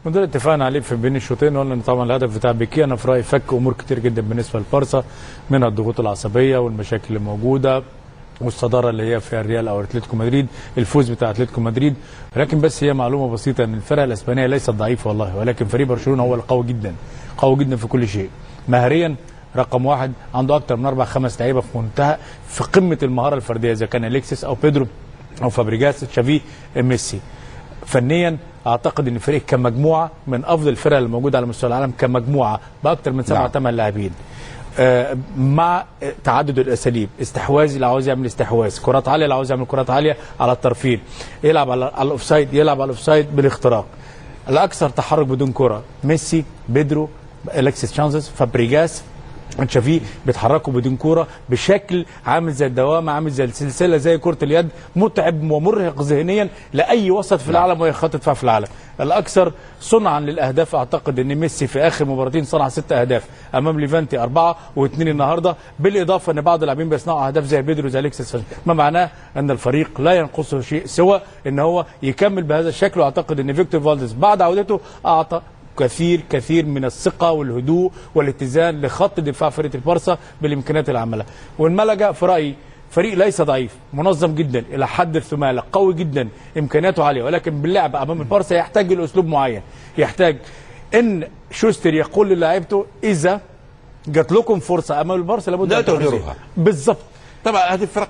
من ده اتفقنا عليه في بين الشوطين، قلنا ان طبعا الهدف بتاع بيكيه انا في رايي فك امور كتير جدا بالنسبة للبارسا، منها الضغوط العصبية والمشاكل اللي موجودة والصداره اللي هي في الريال او اتلتيكو مدريد، الفوز بتاع اتلتيكو مدريد. لكن بس هي معلومة بسيطة ان الفرق الاسبانية ليست ضعيفة والله، ولكن فريق برشلونة هو القوي جدا، قوي جدا في كل شيء. مهريا رقم واحد، عنده اكتر من اربع خمس لعيبة في منتهى في قمة المهارة الفردية، اذا كان اليكسيس او بيدرو او فابريجاس تشافي ميسي. فنيا اعتقد ان الفريق كمجموعة من افضل الفرق اللي موجودة على مستوى العالم كمجموعة باكثر من 7 8 لاعبين، مع تعدد الاساليب، استحواذ اللي عاوز يعمل استحواذ، كرات عالية اللي عاوز يعمل كرات عالية على الطرفين، يلعب على ال offside، يلعب على ال offside بالاختراق. الاكثر تحرك بدون كره ميسي، بيدرو، الكسيس سانشيز، فابريجاس، تشافي، بيتحركوا بدون كورة بشكل عامل زي الدوامة، عامل زي السلسلة، زي كره اليد، متعب ومرهق ذهنيا لاي وسط في العالم واي خط دفاع في العالم. الاكثر صنعا للاهداف اعتقد ان ميسي في اخر مباراتين صنع 6 اهداف، امام ليفانتي 4 و2 النهارده، بالاضافة ان بعض اللاعبين بيصنعوا اهداف زي بيدرو، زي اليكسيس سانشيز. ما معناه ان الفريق لا ينقصه شيء سوى ان هو يكمل بهذا الشكل. واعتقد ان فيكتور فالديز بعد عودته اعطى كثير كثير من الثقة والهدوء والاتزان لخط دفاع فريق البارسا بالإمكانيات اللي عملها. والملقا في رأيي فريق ليس ضعيف، منظم جدا إلى حد الثمالة، قوي جدا، إمكانياته عالية، ولكن باللعب أمام البارسا يحتاج لأسلوب معين، يحتاج إن شوستر يقول للاعيبته إذا جات لكم فرصة أمام البارسا لابد لا أن تحرزوها. تهدرها. بالظبط. طبعا هذه الفرق